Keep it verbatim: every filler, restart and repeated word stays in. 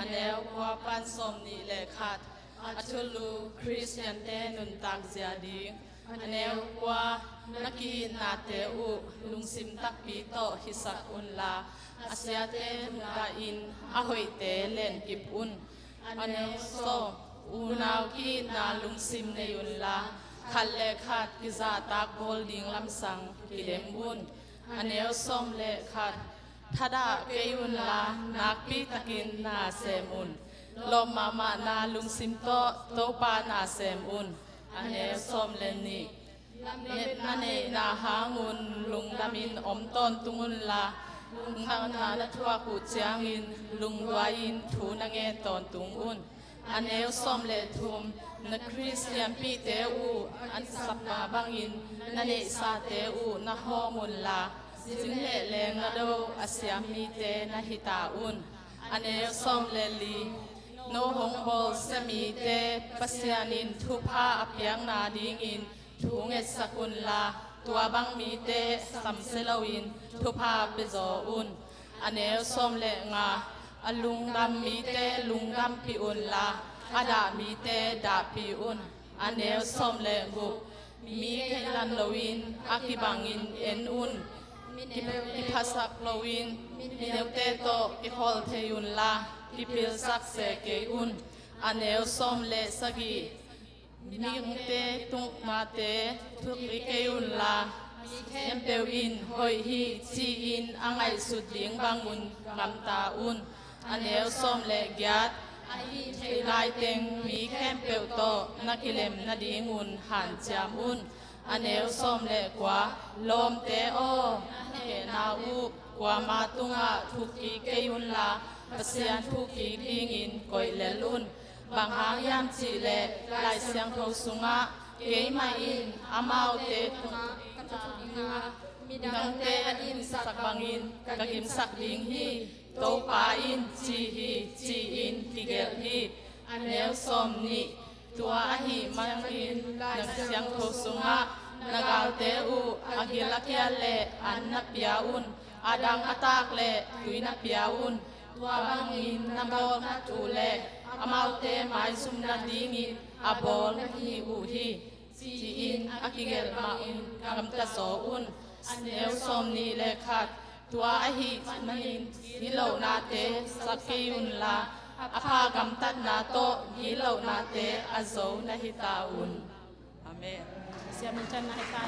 A neu kua pan sawmnih le khat. A thulu Khristiante nuntak zia ding. A neu kua, na ki-itnate uh lungsim takpi tawh hisak unla, a siate nungdahin a hoihte lenkip un. A neu sawm, unau ki-itna lungsim nei unla, khat le khat kizahtak bawl ding lamsang kidem un. A neu sawm le khat, thadah kei unla, nakpitakin na sem un. Lawp mahmahna lungsim tawh Topa na sem un. A neu sawm le nih, na neihna hangun lungdamin om tawntung unla, lungdamna na thuak uh ciangin lungduai-in thu na ngen tawntung un. A neu sawm le thum, na Khristianpihte uh a sapna bangin na neihsate uh na hawm unla, zin le leenggado a siam mite na hi ta un. A neu sawm le li, no hong bawlsia mite Pasian in thupha a piakna dingin thu ngetsak unla, tua bang mite samsia loin thupha pia zaw un. A neu sawm le nga, a lungdam mite lungdampih unla, a dah mite dahpih un. A neu sawm le guk, mi keilan loin a kibangin en un. Kiphasak loin mineute tawh kikholh thei unla, kipilsak se kei un. A neu sawm le sagih, midangte tuknate thukkik kei unla, mi khempeuh in hoih hi ci-in a ngaihsut ding bangun gamta un. A neu sawm le giat, a hih theih laiteng mi khempeuh tawh na kilem nadingun hanciam un. A neu sawm le kua, lawmte aw, na hehna uh kuama tungah thukkik kei unla, Pasian thukkik dingin koih lel un. Bang hang hiam cihleh Lai Siangtho sungah, keimah in amaute tungah ka thuk ding a, midangte a gimsak bangin ka gimsak ding hi, Topa in ci hi, ci-in kigelh hi. A neu sawm nih, tua ahih manin Lai Siangtho sungah, na galte uh a gil a kial le an na pia un, a dang a tak le tui na pia un. Tua bangin na bawlngat uh le amaute maizum nadingin a bawl na hi uh hi, ci-in a kigelh mahin gamta zaw un. A neu sawm nih le khat, tua ahih manin gitlohnate sak kei unla, a pha gamtatna tawh gitlohnate a zo na hi ta un. Amen. Siamin can na hi ta.